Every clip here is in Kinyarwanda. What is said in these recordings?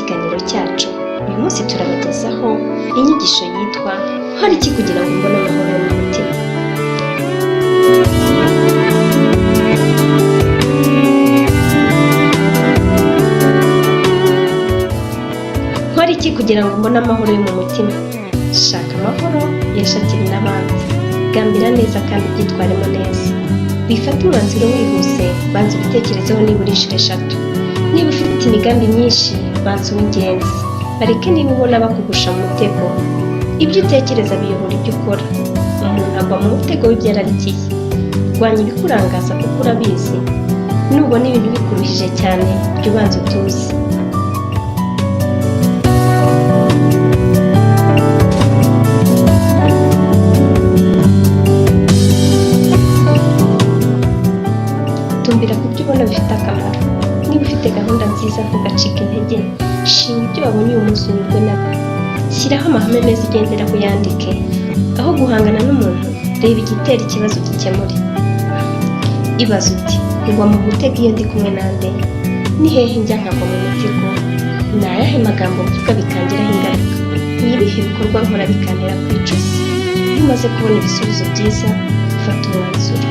Ikiganiro cyacu. Uyu munsi turabagezaho inyigisho yitwa "Nkora iki kugira ngo mbone amahoro yo mu mutima?" Nkora iki kugira ngo mbone amahoro yo mu mutima? Shaka amahoro, yashakire n'abandi. Gambira neza kandi ubyitwaremo neza. Wifate umwanzuro wihuse, banza ubitekerezeho nibura inshuro eshatu. Niba ufite imigambi myinshi, banza uw'ingenzi. Bareke niba ubona bakugusha mu mutego. Ibyo utekereza biyobora ibyo ukora. Umuntu agwa mu mutego w'ibyo yararikiye. Rwanya ibikurangaza kuko urabizi. Nubona ibintu bikuruhije cyane, jya ubanza utuze. Tumbira ku byo ubona bifite akamaro. Niba ufite gahunda nziza, ntugacike intege. Shima ibyo wabonye uyu munsi, unyurwe nabyo. Shyiraho amahame meza ugenderaho, uyandike. Aho guhangana n'umuntu, reba igitera ikibazo gikemure. Ibaze uti: "Ngwa mu mutego iyo ndi kumwe nande? Ni hehe njya nkagwa mu mutego? Ni ayahe magambo mvuga bikangiraho ingaruka? Ni ibihe bikorwa nkora bikantera kwicuza?" Iyo umaze kubona ibisubizo byiza, ufata umwanzuro.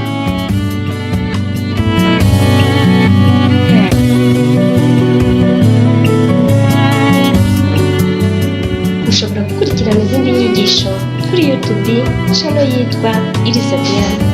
Ushobora gukurikirana izindi nyigisho kuri YouTube channel yitwa Iriza Diane.